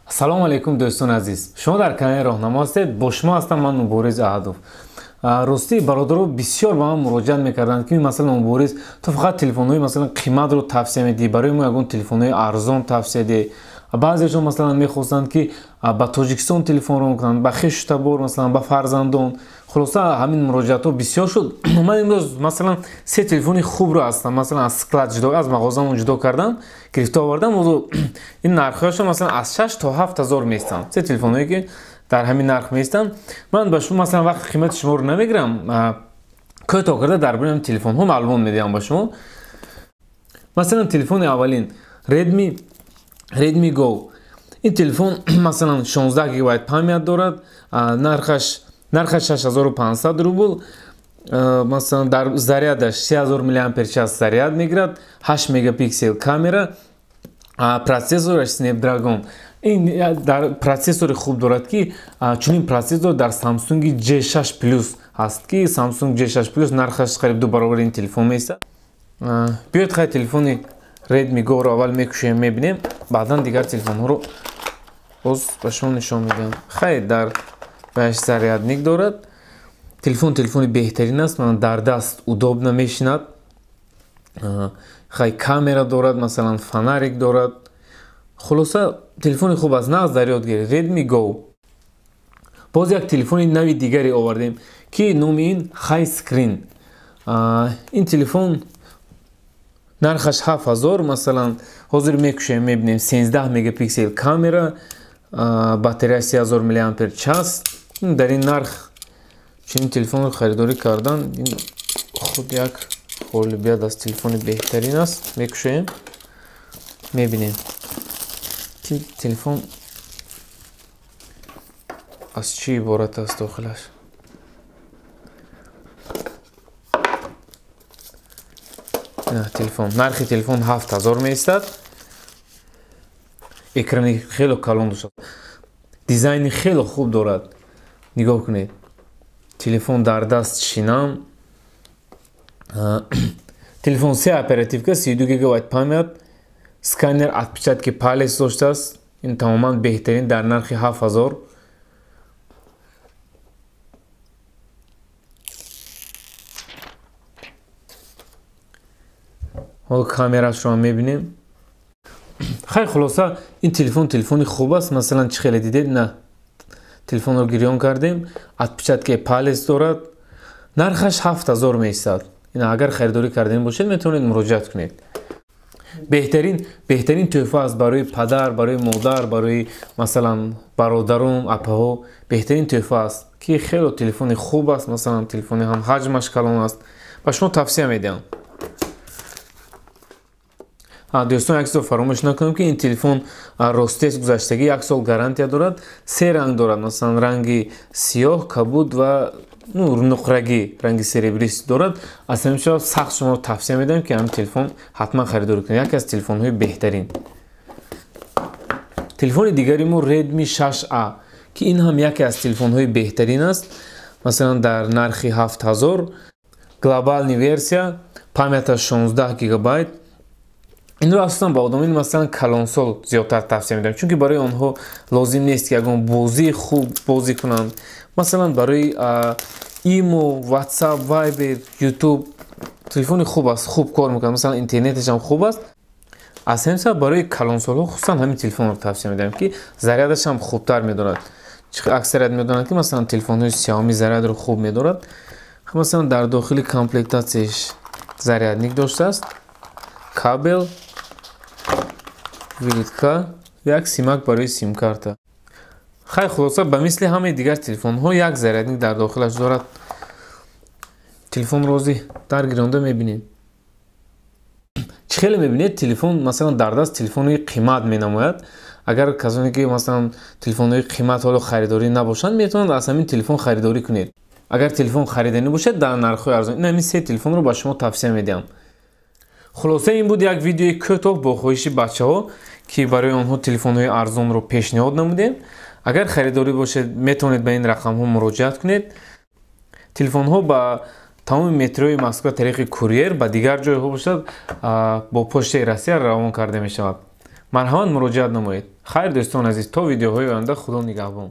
Салом алейкум, дӯстони азиз. Шумо дар канали Роҳнамо ҳастед. Бо шумо ҳастам ман, Мубориз Аҳадов. Ростӣ, бародаро бисёр ба ман муроҷиат мекарданд, ки масалан, Мубориз, ту фақат телефонҳои масалан қиматро тавсия медиҳӣ, барои мо ягон телефонҳои арзон тавсия деҳ. Баъзеашон масалан мехостанд, ки ба Тоҷикистон телефон рон кунанд, ба хешу табор, масалан ба фарзандон. Хулоса, ҳамин муроҷиатҳо бисёр шуд. Ман имрӯз масалан се телефони хубро ҳастам, масалан аз склад ҷудо, аз мағозамон ҷудо кардам, гирифта овардам. Ин нархҳояшон масалан аз 6 то 7 ҳазор меистанд. Се телефонҳое, ки дар ҳамин нарх меистанд. Ман ба шумо масалан вақти қимати шуморо намегирам, кӯтоҳ карда дар бораи телефонҳо маълумот медиҳам ба шумо. Масалан, телефони аввалин Redmi Go. Ин телефон масалан 16 гигабайт память дорад, нархаш 6500 рубл, масалан дар зарядаш 3000 мАч заряд мегирад, 8 мегапиксел камера, процессораш Snapdragon. Ин дар процессори хуб дорад, ки чунин процессор дар Samsung J6 Plus ҳаст, ки Samsung J6 Plus нархаш қариб ду баробари ин телефон меистад. Биёед, хай, телефони Redmi Go-ро аввал мекушоем, мебинем, баъдан дигар телефонҳоро боз ба шумо нишон медиҳам. Хай, дар бааш зарядник дорад. Телефон телефони беҳтарин аст, мана дар даст удобно мешинад. Хай, камера дорад, масалан фонарик дорад. Хулоса, телефони хуб аст, нағз дар ёд гиред. Redmi Go. Боз як телефони нави дигаре овардем, ки номи ин High Screen. Ин телефон нархаш 7000, масалан ҳозир мекушем, мебинем. 13 мегапиксел камера, батарея 3000 мАч. Дар ин нарх чунин телефонро харидорӣ кардан ин худ як ғолибият аст. Телефони беҳтарин аст. Мекушоем, мебинем, ки телефон аз чӣ иборат аст дохилаш. Телефон, нархи телефон 7000 меистад. Экрани хело калон дошт, дизайни хело хуб дорад. Нигоҳ кунед, телефон дар даст шинам. Телефон се оперативка, 32 гигабайт память, сканер отпечатки палец доштааст. Ин тамоман беҳтарин дар нархи 7000. Ҳоло камерашро ҳам мебинем. Хай, хулоса, ин телефон телефони хуб аст. Масалан, чӣ хеле дидед, на телефонро гирён кардем, отпечатки палец дорад. Нархаш 7000 меистад. Ин агар харидорӣ кардем бошед, метавонед муроҷиат кунед. Беҳтарин тӯҳфа аст барои падар, барои модар, барои масалан бародарон, апаҳо. Беҳтарин тӯҳфа аст, ки хело телефони хуб аст. Масалан, телефони ҳам ҳаҷмаш калон аст, ба шумо тавсия медиҳам. Дӯстон, як чизро фаромӯш накунем, ки ин телефон Ростест гузаштагӣ, як сол гарантия дорад. Се ранг дорад, масалан ранги сиёҳ, кабуд ва нуқрагӣ, ранги серебрист дорад. Аз ҳамин сабаб сахт шуморо тавсия медиҳам, ки ҳамин телефон ҳатман харидорӣ кунед. Яке аз телефонҳои беҳтарин. Телефони дигари мо Redmi 6A, ки ин ҳам яке аз телефонҳои беҳтарин аст. Масалан, дар нархи 7000, глобальный версия, памяташ 16 гигабайт. Инро асосан ба одамони масалан калонсол зиёдтар тавсия медиҳам, чунки барои онҳо лозим нест, ки ягон бозии хуб бозӣ кунанд. Масалан, барои имо, WhatsApp, Viber, YouTube телефони хуб аст, хуб кор мекунад. Масалан, интернеташ ҳам хуб аст. Аз ҳамин сабаб барои калонсолҳо хусусан ҳамин телефонро тавсия медиҳам, ки зарядаш ҳам хубтар медорад. Аксарият медонанд, ки масалан телефонҳои Xiaomi зарядро хуб медорад. Масалан, дар дохили комплектатсияш зарядник доштааст, кабел, вилка, як симак барои симкарта. Хай, хулоса, ба мисли ҳамаи дигар телефонҳо як зарядник дар дохилаш дорад. Телефонро ози дар гиронда мебинем. Чӣ хеле мебинед, телефон масалан дар даст телефони қимат менамояд. Агар касоне, ки масалан телефонҳои қимат ҳоло харидорӣ набошанд, метавонанд аз ҳамин телефон харидорӣ кунед. Агар телефон хариданӣ бошад дар нархҳои арзон, ин ҳамин се телефонро ба шумо тавсия медиҳам. Хулоса, ин буд як видеои кӯтоҳ бо хоҳиши бачаҳо, ки барои онҳо телефонҳои арзонро пешниҳод намудем. Агар харидорӣ бошед, метавонед ба ин рақамҳо муроҷиат кунед. Телефонҳо ба тамоми метрои Москва тариқи курьер, ба дигар ҷойҳо бошад, бо почтаи Россия равон карда мешавад. Марҳамат, муроҷиат намоед. Хайр, дӯстони азиз, то видеоҳои оянда, Худо нигаҳбон.